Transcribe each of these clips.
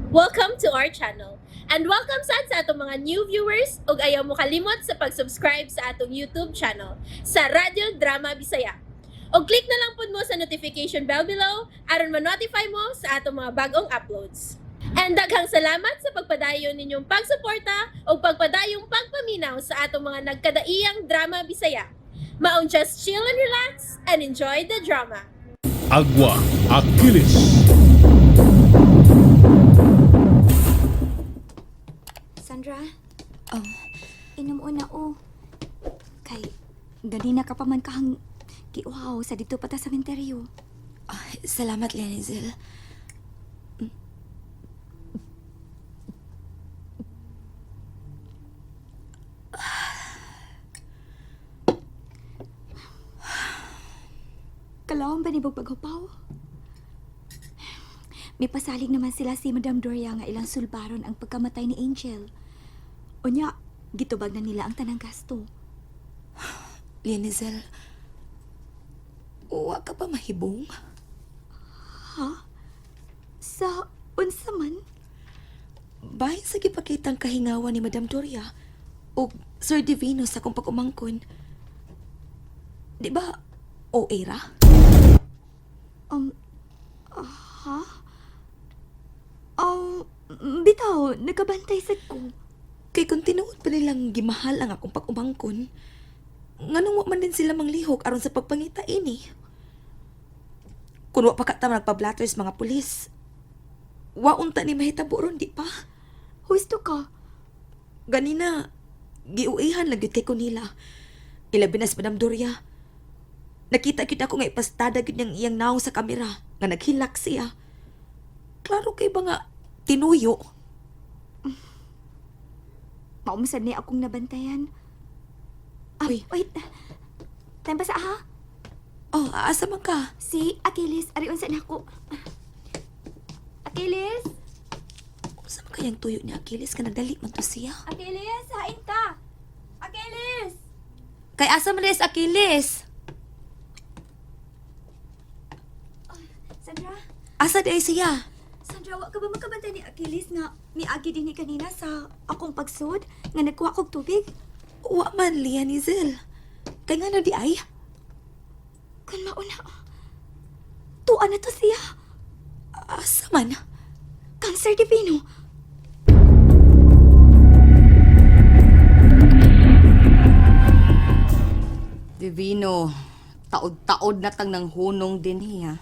Welcome to our channel. And welcome sad sa atong mga new viewers ug ayaw mo kalimot sa pag-subscribe sa atong YouTube channel sa Radyo Drama Bisaya. Og click na lang pud mo sa notification bell below aron ma-notify mo sa atong mga bagong uploads. And daghang salamat sa pagpadayon ninyong pagsuporta ug pagpadayong pagpaminaw sa atong mga nagkadaiyang drama Bisaya. Maong just chill and relax and enjoy the drama. Agua Achilles. Sandra? Oh. Inom una o. Kay, ganina ka pa man kahang giuhaw sa dito pa ta sa menteryo. Ah, salamat, Lenizel. Kalawang ba ni Bog paghupaw? May pasalig naman sila si Madam Doria nga ilang sulbaron ang pagkamatay ni Angel. Unya, gitubag na nila ang tanang gasto. Lenizel, wa ka pa mahibong? Ha? Sa unsa man? Bahin sa gipakitang kahingawa ni Madam Doria o Sir Divino sa akong pag-umangkon. Di ba, OA ra? Ha? Oh, bitaw, nagkabantay sad ko. Kay kung tinuod pa nilang gimahal ang akong pag-umangkon, nganong wa man din sila manglihok aron sa pagpangita ini. Kung wa pa ka ta nagpa-blatters mga pulis, wa unta ni mahitabo ron, di pa? Husto ka. Ganina, giuihan lang gyud kay ko nila. Ilabi na si Madam Doria. Nakita gyud ako nga ipastada gyud niyang iyang naong sa kamera nga naghilak siya. Klaro kay ba nga tinuyo. Maumsad ni akong nabantayan. Ah, Uy. wait. Time pa sa ha? Oh, asa man ka? Si Achilles, ari unsa nako. Achilles? Unsa man kayang tuyo ni Achilles ka nagdali man to siya? Achilles, hain ka. Achilles! Kay asa man si Achilles? Sandra, Asa di ay siya? Sandra, wa ka ba makabantay ni Achilles nga miagi din ni kanina sa akong pagsud nga nagkuha kog tubig? Wa man Lianizel. Kay ngano di ay? Kun mauna. Tuwa na to siya. Asa man? Kang Sir Divino. Divino, taod-taod na tang nanghunong din hiya.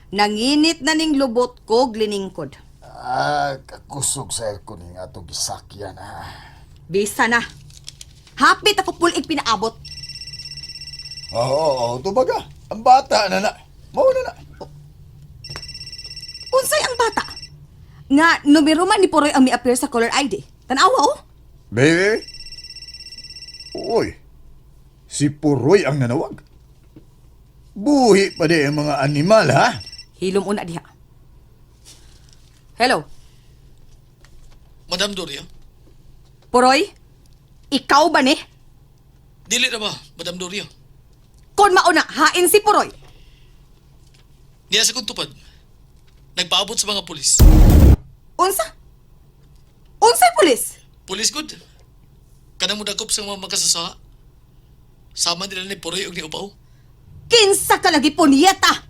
Nanginit na ning lubot ko gliningkod. Ah, kakusog sa aircon ning atong gisakyan ah. Bisa na. Hapit ako pulig pinaabot. Oo, oo, tubaga. Ang bata na na. Mao na na. Unsay ang bata? Nga numero man ni Poroy ang mi-appear sa caller ID. Tanawa oh. Baby. Uy. Si Puroy ang nanawag. Buhi pa di ang mga animal, ha? Hilom una diha. Hello, Madam Doria? Poroy? Ikaw ba ni? Dili na ba, Madam Doria? Kon mauna, hain si Poroy. Niya sa kong tupad. Nagpaabot sa mga pulis. Unsa? Unsay pulis? Pulis good. Kanang mudakop sa mga makasasa. Sama nila ni Poroy og ni Upaw. Kinsa ka lagi punyeta?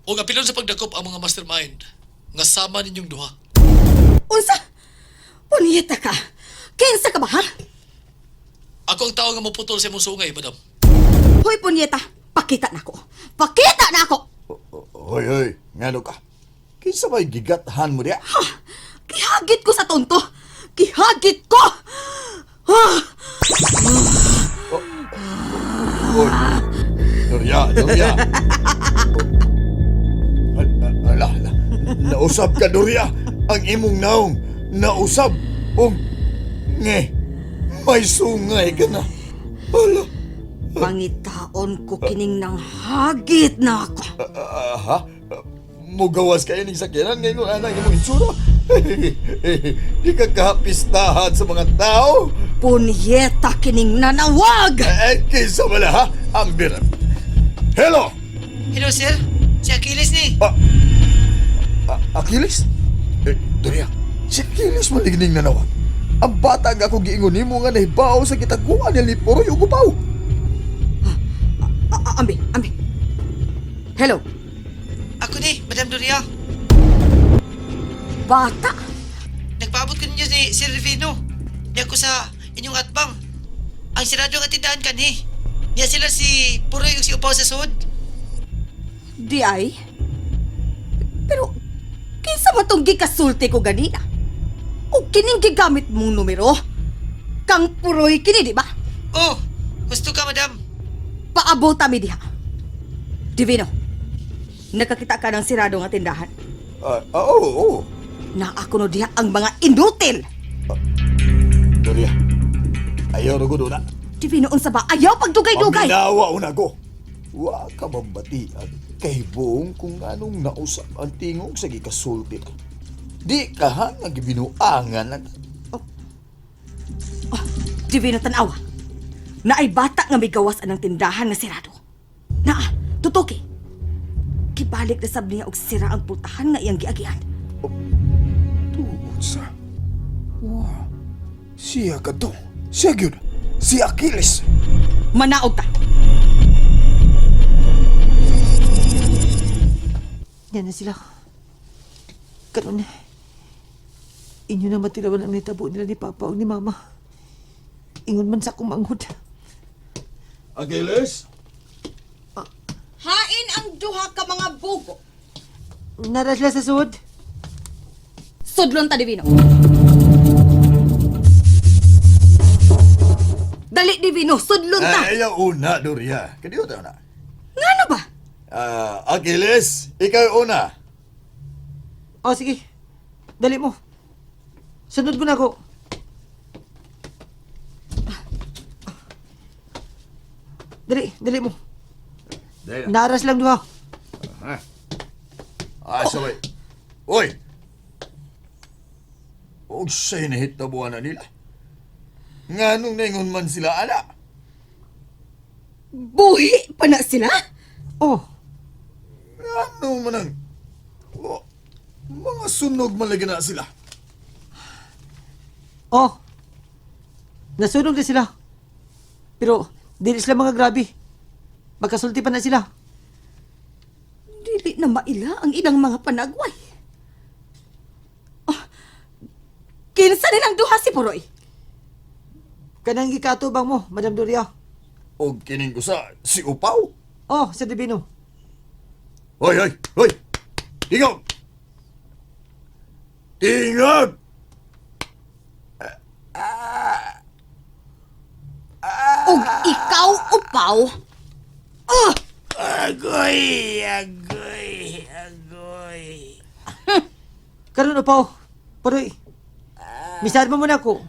Og apilon sa pagdakop ang mga mastermind nga sama ninyong duha. Unsa? Punyeta ka. Kinsa ka ba ha? Ako ang tao nga maputol sa imong sungay, Madam. Hoy punyeta, pakita nako. Pakita nako. Hoy, hoy, ngano ka? Kinsa may gigathan mo diya? Ha! Gihagit ko sa tonto. Gihagit ko. Ah! Hoy. Doria, Doria. Ala, ala. Nausab ka, Doria. Ang imong naong. Nausab. Og, nge, may sungay ka na. Ala. Pangitaon ko kining nang hagit na ako. Ah, ha? Mugawas kayo ning sakyanan ngayon anang imong itsura. Di ka kapistahan sa mga tao. Punyeta kining nanawag. Eh, kinsa wala ha? Ambir. Hello! Hello, sir. Si Achilles ni. Ah, Achilles? Eh, Doria, si Achilles maligning nanawag. Ang bata nga ako giingon nimo nga nahibaw sa gitaguan niya ni Puroy ug Upaw. Ah, ambi, ambi. Hello, Ako ni, Madam Doria. bata. Nagpaabot ko ninyo ni Sir Rivino. Niya ko sa inyong atbang. Ang sirado nga tindahan kanhi. Niya sila si Puroy ug si Upaw sa sud. Di ay. Pero, kinsa man tong gikasulti ko ganina? O kining gigamit mong numero? Kang Puroy kini, di ba? Oh, gusto ka, Madam. Paabot mi diha. Divino, nakakita ka ng sirado nga tindahan. Ah, ah, oo, oo. Na ako no diha ang mga inutil. Doria, ayaw ra gud una. Divino, unsa ba? Ayaw pagdugay-dugay. Paminawa una ko. Wa ka mabatian kay buong kung anong nausap ang tingog sa gikasulti ka. Di ka ha nga gibinuangan na. Divino, tanawa. Naay bata nga may gawas anang tindahan nga sirado. Naa, tutuki. Kibalik na sab niya og sira ang pultahan nga iyang giagian. Tuod sa. Wow. Siya ka to. Siya gyud. Si Achilles. Manaog ta. Yan na sila. Karon, inyo na matilawan ang nitabo nila ni Papa o ni Mama. Ingon man sa akong manghod. Achilles? Hain ang duha ka mga bugo. Nara sila sa sud. Sudlon ta, Divino. Dali, Divino. Sudlon ta. Ay, ayaw una, Doria. Kadiyo tayo na. Ngano ba? Ah, Achilles, ikaw una. O sige, dali mo. Sunod mo na ako. Dali, dali mo. Dali. Naras lang duha. Ah, sabay. Oy! Og siya'y nahitabuan na nila. Nga nung naingon man sila, ala. Buhi pa na sila? Oh, Ano man ang... Oh, mga sunog man lagi na sila. oh. Nasunog na sila. Pero, dili sila mga grabe. Magkasulti pa na sila. Dili na maila ang ilang mga panagway. Ah, kinsa nilang duha si Puroy? Kanang gikatubang mo, Madam Doria. Og kining ko sa si Upaw. Oh, sa Divino. Hoy, hoy, hoy! Tingog! Tingog! Og ikaw upaw? Ah! Agoy, agoy, agoy. Karon upaw. Puroy. Misad mo muna ako.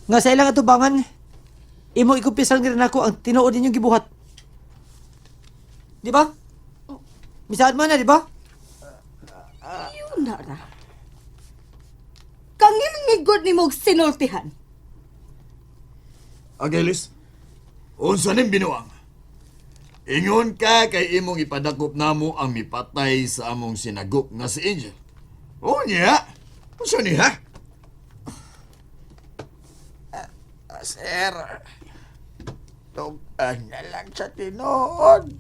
Nga sa ilang atubangan, imo ikumpisal nga rin ako ang tinuod ninyong gibuhat. Di ba? Misaad mo na, di ba? Yun na ra. Kangilngigod ni mong sinultihan. Agelis, unsa ning binuang? Ingon ka kay imong ipadakop namo ang mipatay sa among sinagop nga si Angel. O niya? Unsa niya? Sir, tugan na lang sa tinuod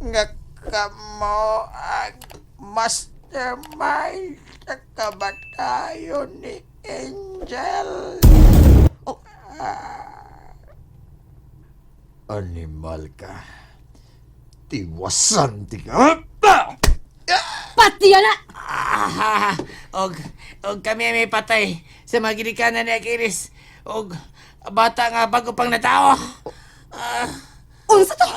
nga kamo ang mastermind sa kabatayon ni Angel. Oh. Animal ka. Tiwasan ti ka. Pati na! Ah, og og kami may patay sa mga ginikanan ni Achilles. Og bata nga bago pang natao. Unsa to?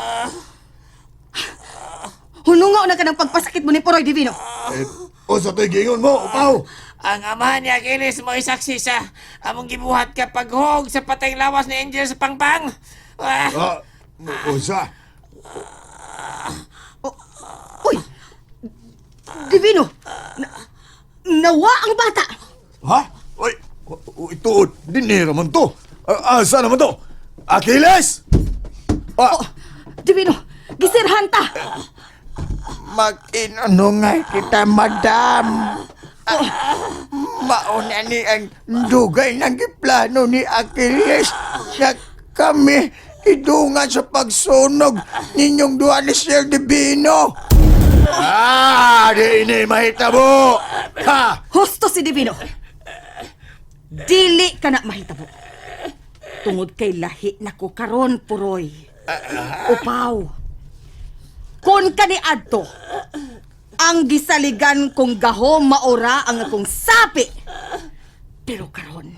Hunungaw na ka ng pagpasakit mo ni Puroy Divino. Eh, unsa to'y giingon mo, upaw? Ang amahan ni Achilles mo saksi sa among gibuhat kapag hog sa patay lawas ni Angel sa pangpang. Ah, Ah, unsa? Uy! Divino! Nawa ang bata! Ha? Uy, uy, tuod. Dinero man to. Ah, asa naman to? Achilles! Ah, Divino! Gisirhan ta! Mag-inunungay kita, madam. Mauna ni ang dugay ng giplano ni Achilles na kami idungan sa pagsunog ninyong duha ni Sir Divino. Ah, di ini mahitabo. Ha! Husto si Divino. Dili ka na mahitabo. Tungod kay lahi na ko karon Puroy. Upaw. Kun kani adto, ang gisaligan kong gahom maora ang akong sapi. Pero karon,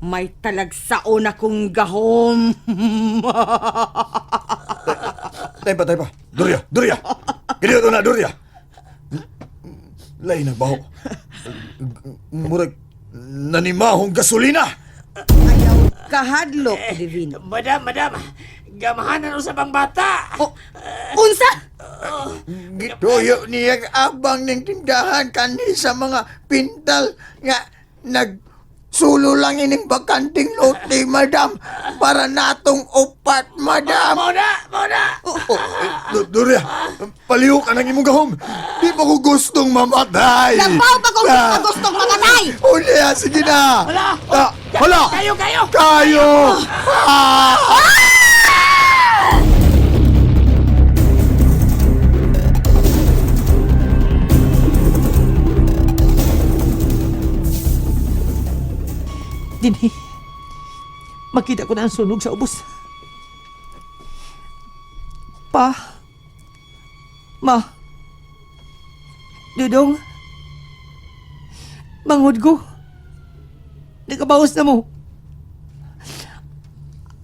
may talagsaon akong gahom. Tay pa, tay pa. Durya, Durya. Kini to na Durya. Lay nagbaho. Murag nanimahong gasolina. Ayaw kahadlok, Divino. Madam, madam, gamahanan usab ang bata. Oh, unsa? Gituyo niya ang abang ng tindahan kani sa mga pintal nga nagsulo lang ining bakanting lote, madam, para natong upat, madam. Muna, muna. Oh, Durya, paliw ka ng imong gahom. Di pa ko gustong mamatay. Labaw pa kung di ka gustong mamatay! Uli, sige na. Wala. Ah, wala. Kayo, kayo. Kayo. Ah! Dinhi. Makita ko na ang sunog sa ubos. Pa. Ma. Dudong. Mangod ko. Nakabawas na mo.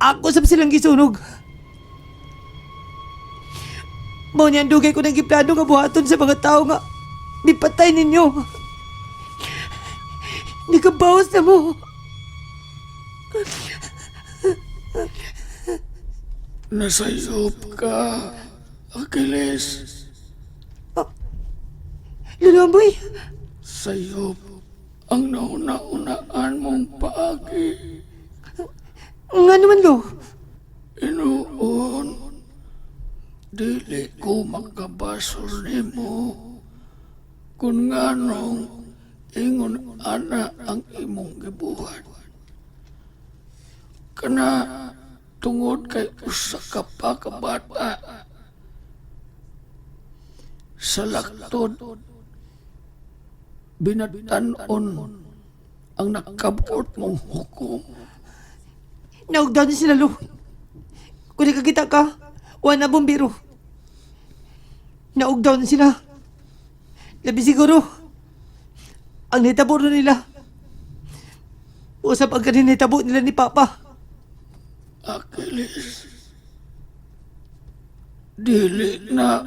Ako sab silang gisunog. Mao niya ang dugay ko ng giplano nga buhaton sa mga tao nga mipatay ninyo. Nakabawas na mo. Nasayop ka, Achilles. Lolo Amboy, Sayop ang nauna-unaan mong paagi. nga naman lo. Inuon, dili ko makabasol nimo. Kung nganong ingon ana ang imong gibuhat. Kana tungod kay usa ka pa ka bata sa laktod binatan-on ang nakabot mong hukom. Naugdaw na sila lo. Kung nakakita ka, wala na bumbiro. Naugdaw na sila. Labi siguro. Ang nitabo na nila. Usap ang kanin nitabo nila ni Papa. Achilles, dili na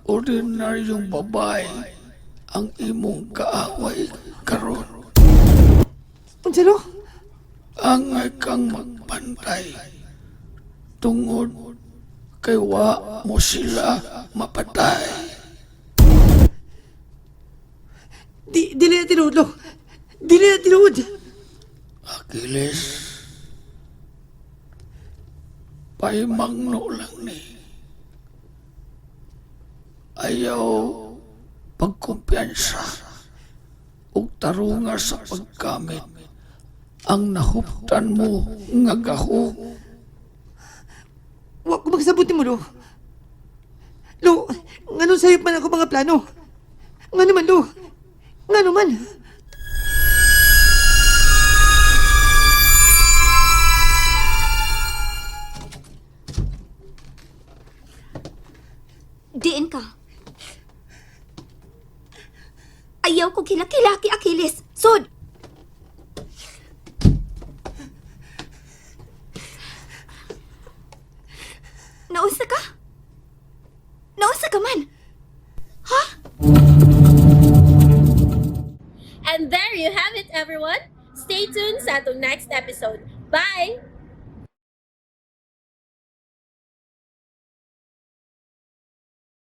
ordinaryong babae ang imong kaaway karon. Unsa lo? Angay kang magbantay tungod kay wa mo sila mapatay. Di, dili na tinuod lo. Dili na tinuod. Achilles, paimangno lang ni. Ayaw pagkumpiyansa ug tarunga sa paggamit ang nahuptan mo nga gahom. Wa ko magsabot nimo lo. Lo, nganong sayop man ako mga plano? Ngano man lo? Ngano man? Diin ka. Ayaw ko kilakilaki, Achilles. Sod! Naunsa ka? Naunsa ka man? And there you have it, everyone. Stay tuned sa atong next episode. Bye!